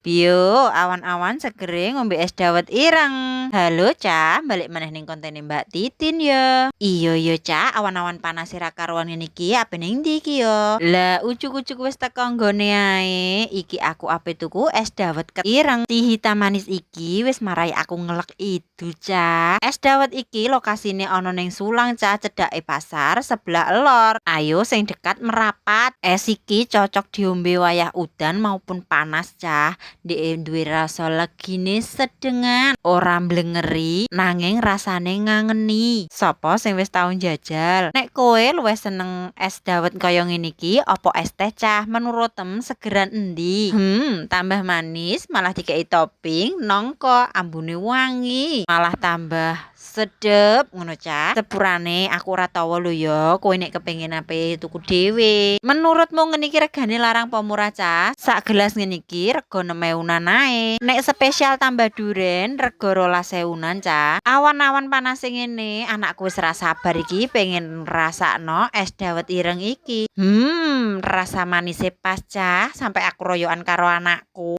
Biyo, awan-awan segere ngombe es dawet ireng. Halo, Cah, balik maneh ning kontene Mbak Titin ya. Iya yo, Cah, awan-awan panas ora karuan ngene iki ape ning ndi iki yo? Lah, ujug-ujug wis teko nggone ae. Iki aku ape tuku es dawet ket ireng. Si hitam manis iki wis marai aku ngelek idu, Cah. Es dawet iki lokasine ana ning Sulang, Cah, cedhake pasar sebelah elor. Ayo sing dekat merapat. Es iki cocok diombe wayah udan maupun panas, Cah. Ndeke duwe rasa legine sedengan, ora mblengeri nanging rasane ngangeni. Sapa sing wis tau njajal? Nek kowe luwih seneng es dawet kaya ngene iki apa es teh, Cah? Menurutem segeran endi? Tambah manis malah dikei topping nongko, ambune wangi, malah tambah sedep ngono, Cah. Sepurane aku ora tawa lho ya, kowe nek kepengin ape tuku dhewe. Menurutmu ngene iki regane larang apa murah, Cah? Sak gelas ngene iki rega 6 ewunan ae. Nek spesial tambah duren rega 12 ewunan, Cah. Awan-awan panas ngene, anakku wis ora sabar iki pengen ngrasakno es dawet ireng iki. Rasa manise pas, Cah, sampai aku royokan karo anakku.